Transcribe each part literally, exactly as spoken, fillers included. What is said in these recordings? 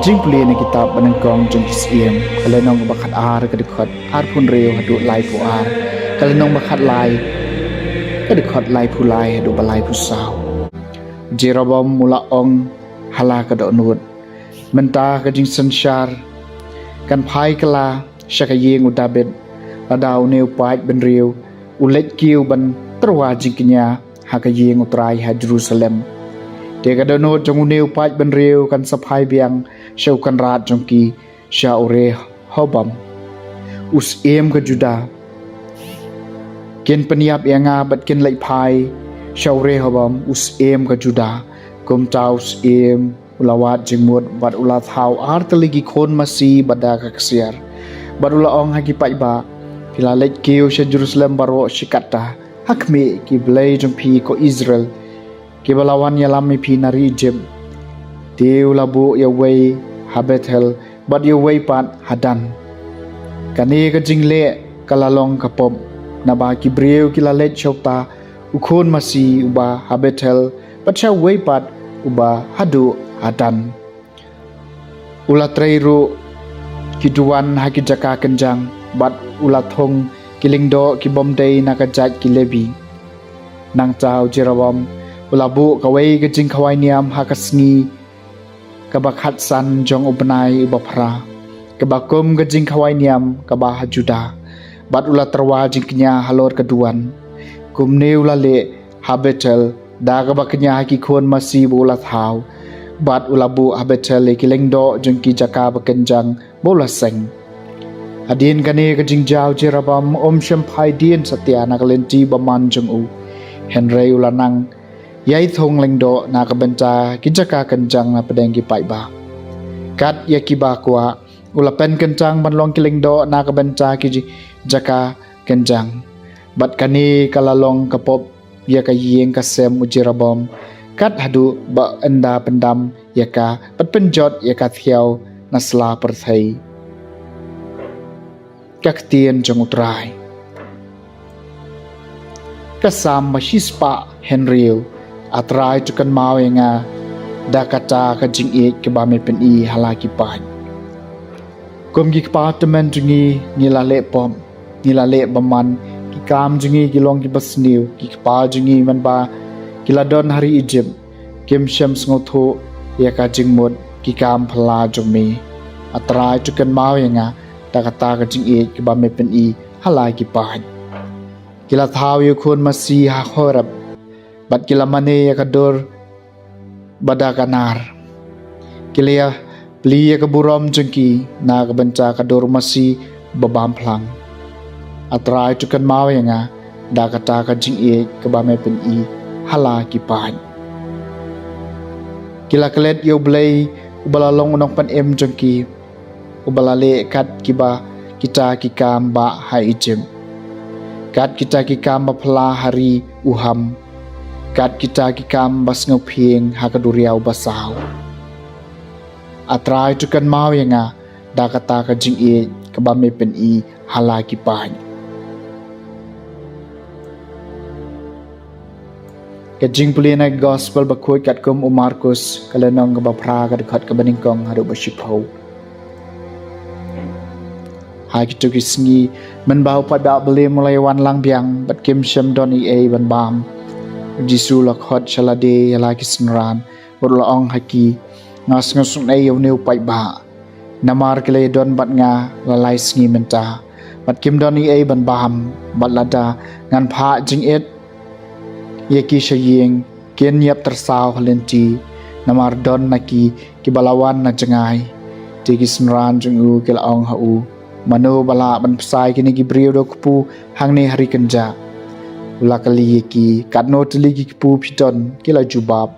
Jingpule na kitab Banyngkong jong ki Syiem, ka lynnong ba khat ar, ka dkhot arphew hynriew haduh laiphew ar, ka lynnong ba khat lai, ka dkhot laiphew lai haduh ba laiphew saw. Jeroboam u la ong ha la ka dohnud, mynta ka jingsynshar kan phai kylla sha ka ïing u Dabid, lada une u paid bynriew u leit kiew ban tyrwa jingkñia ha ka ïing u Trai ha Jerusalem. Te ka dohnud jong une u paid bynriew kan sa phai biang sha u kynrad jong ki, sha u Rehoboam u syiem ka Juda. Kin pynïap ïa nga bad kin leit phai sha u Rehoboam u syiem ka Juda. Kumta u syiem u la wad jingmut bad u la thaw ar tylli ki khun masi bad da ka ksiar, bad u la ong ha ki paidbah, phi la leit kiew sha Jerusalem baroh shi katta, ha khmih ki blei jong phi ko Israel, kiba la wan ïalam ïa phi na ri Ijip. Te u la buh ïawei ha Bethel bad ïawei pat ha Dan. Kane ka jingleh ka la long ka pop, naba ki briew ki la leit sha uta u khun masi uba ha Bethel bad sha uwei pat uba haduh ha Dan. U la trei ruh ki duwan ha ki jaka kynjang, bad u la thung ki lyngdoh ki bym dei na ka jait ki Lebi. Nangta u Jeroboam u la buh kawei ka jingkhawai niam ha ka sngi kaba khatsan jong u bnai uba phra, kaba kum ka jingkhawai niam kaba ha Juda, bad u la tyrwa jingkñia halor ka duwan. Kumne u la leh ha Bethel da kaba kñia ha ki khun masi ba u la thaw, bad u la buh ha Bethel ïa ki lyngdoh jong ki jaka ba kynjang ba u la seng. Hadien kane ka jingjaw u Jeroboam um shym phai dien satia na ka lynti bymman jong u, hynrei u la nang ïai thung lyngdoh na ka bynta ki jaka kynjang na pdeng ki paidbah. Kat ïa kiba kwah u la pynkyntang ban long ki lyngdoh na ka bynta ki ji-, jaka kynjang. Bad kane ka la long ka pop ïa ka ïing ka sem u Jeroboam, kat haduh ba ynda pyndam ïa ka bad pynjot ïa ka thiaw na sla pyrthei. Ka ktien jong u Trai. Ka Salm ba shispah hynriew. A Trai, to kynmaw ïa nga da kata ka jingïeit kaba me pyni ha la ki paid. Kum ki kpa tymmen jong ngi, ngi la leh pop, ngi la leh bymman, ki kam jong ngi ki long kiba sniew, ki kpa jong ngi mynba ki la don ha ri Ijip, kim shym sngewthuh ïa ka jingmut ki kam phylla jong me. A Trai, to kynmaw ïa nga da kata ka jingïeit kaba me pyni ha la ki paid. Ki la thaw ïa u khun masi ha Horeb, bad ki la mane ïa ka dur ba da ka nar. Ki la ïaplie ïa ka burom jong ki na ka bynta ka dur masi ba bam phlang. A Trai, to kynmaw ïa nga da kata ka jingïeit kaba me pyni ha la ki paid. Ki la klet ïa U Blei uba la long u nongpynim jong ki, uba la leh kat kiba kita ki kam bah ha Ijip, kat kita ki kam ba phylla ha ri u Ham, kat kita ki kam ba sngewphieng ha ka duriaw ba saw. A Trai, to kynmaw ïa nga da kata ka jingïeit kaba me pyni ha la ki paid. Ka jingpule na ka Gospel ba khuid katkum u Markus, ka lynnong kaba phra, ka dkhot kaba nyngkong haduh ba shiphew. Ha kito ki sngi, mynba u paidbah Bethlehem u la ïawan lang biang, bad kim shym don ei ei ban bam, u Jisu u la khot sha lade ïa la ki synran, bad u la ong ha ki, nga sngewsynei ïa une u paidbah. Namar ki la ïadon bad nga la lai sngi mynta, bad kim don ei ei ban bam, bad lada ngan phah jingit ïa ki sha ïing, kin ïap tyrsaw ha lynti, namar don na ki kiba la wan na jngai. Te ki synran jong u ki la ong ha u, mano ba lah ban pynshai kine ki briew da u kpu hangne ha ri kynjah? U la kylli ïa ki, katno tylli ki kpu phi don? Ki la jubab,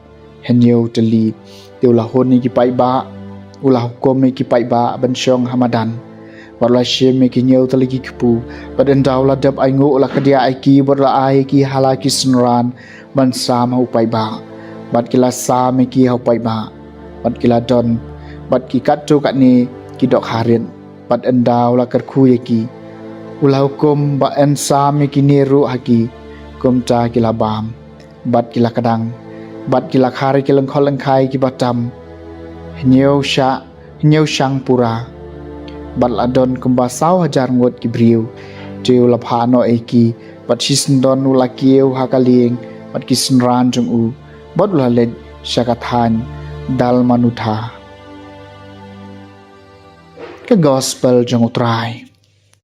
hynñiew tylli. Te u la hun ïa ki paidbah, u la hukum ïa ki paidbah ban shong ha madan. Bad u la shim ïa ki hynñiew tylli ki kpu, bad ynda u la dep ainguh u la kdiah ïa ki, bad u la ai ïa ki ha la ki synran ban sam ha u paidbah. Bad ki la sam ïa ki ha u paidbah, bad ki la don, bad ki katto katne ki dohkha rit. Bad ynda u la kyrkhu ïa ki, u la hukum ba yn sam ïa kine ruh ha ki. Kumta ki la bam, bad ki la kdang, bad ki la khar ïa ki lyngkhot lyngkhai kiba tam, hynñiew shah Ñiewshangpura. Bad la don kumba saw hajar ngut ki briew, te u la phah noh ïa ki, bad shisyndon u la kiew ha ka lieng bad ki synran jong u, bad u la leit sha ka thaiñ Dalmanutha. Ka Gospel jong U Trai.